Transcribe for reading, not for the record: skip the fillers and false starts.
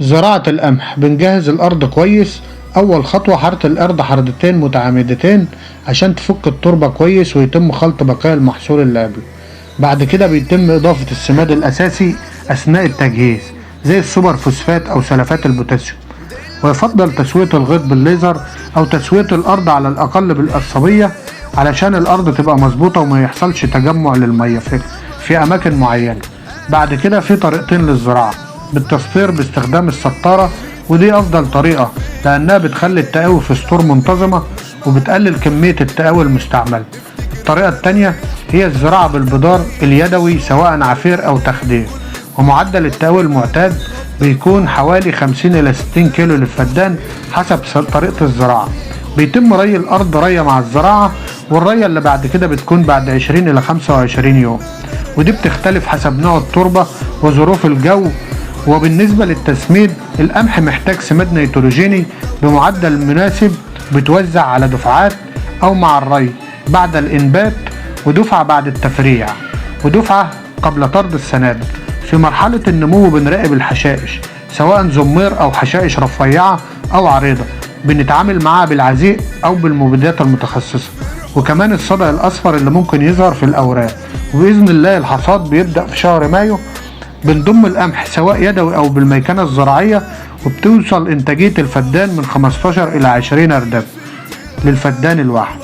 زراعة القمح بنجهز الأرض كويس. أول خطوة حرث الأرض حردتين متعامدتين عشان تفك التربة كويس ويتم خلط بقايا المحصول اللي قبله. بعد كده بيتم إضافة السماد الأساسي أثناء التجهيز زي السوبر فوسفات أو سلفات البوتاسيوم، ويفضل تسوية الغيط بالليزر أو تسوية الأرض على الأقل بالقصبية علشان الأرض تبقى مظبوطة وما يحصلش تجمع للمية في أماكن معينة. بعد كده في طريقتين للزراعة: بالتسطير باستخدام السطارة، ودي أفضل طريقة لأنها بتخلي التقاوي في سطور منتظمة وبتقلل كمية التقاوي المستعملة. الطريقة التانية هي الزراعة بالبدار اليدوي سواء عفير أو تخدير، ومعدل التقاوي المعتاد بيكون حوالي 50 إلى 60 كيلو للفدان حسب طريقة الزراعة. بيتم ري الأرض رية مع الزراعة، والرية اللي بعد كده بتكون بعد 20 إلى 25 يوم، ودي بتختلف حسب نوع التربة وظروف الجو. وبالنسبة للتسميد، القمح محتاج سماد نيتروجيني بمعدل مناسب بتوزع على دفعات أو مع الري بعد الإنبات، ودفعة بعد التفريع، ودفعة قبل طرد السنابل. في مرحلة النمو بنراقب الحشائش سواء زمير أو حشائش رفيعة أو عريضة، بنتعامل معاها بالعزيق أو بالمبيدات المتخصصة، وكمان الصدأ الأصفر اللي ممكن يظهر في الأوراق. وبإذن الله الحصاد بيبدأ في شهر مايو. بنضم القمح سواء يدوي أو بالميكنة الزراعية، وبتوصل إنتاجية الفدان من 15 إلى 20 أرداب للفدان الواحد.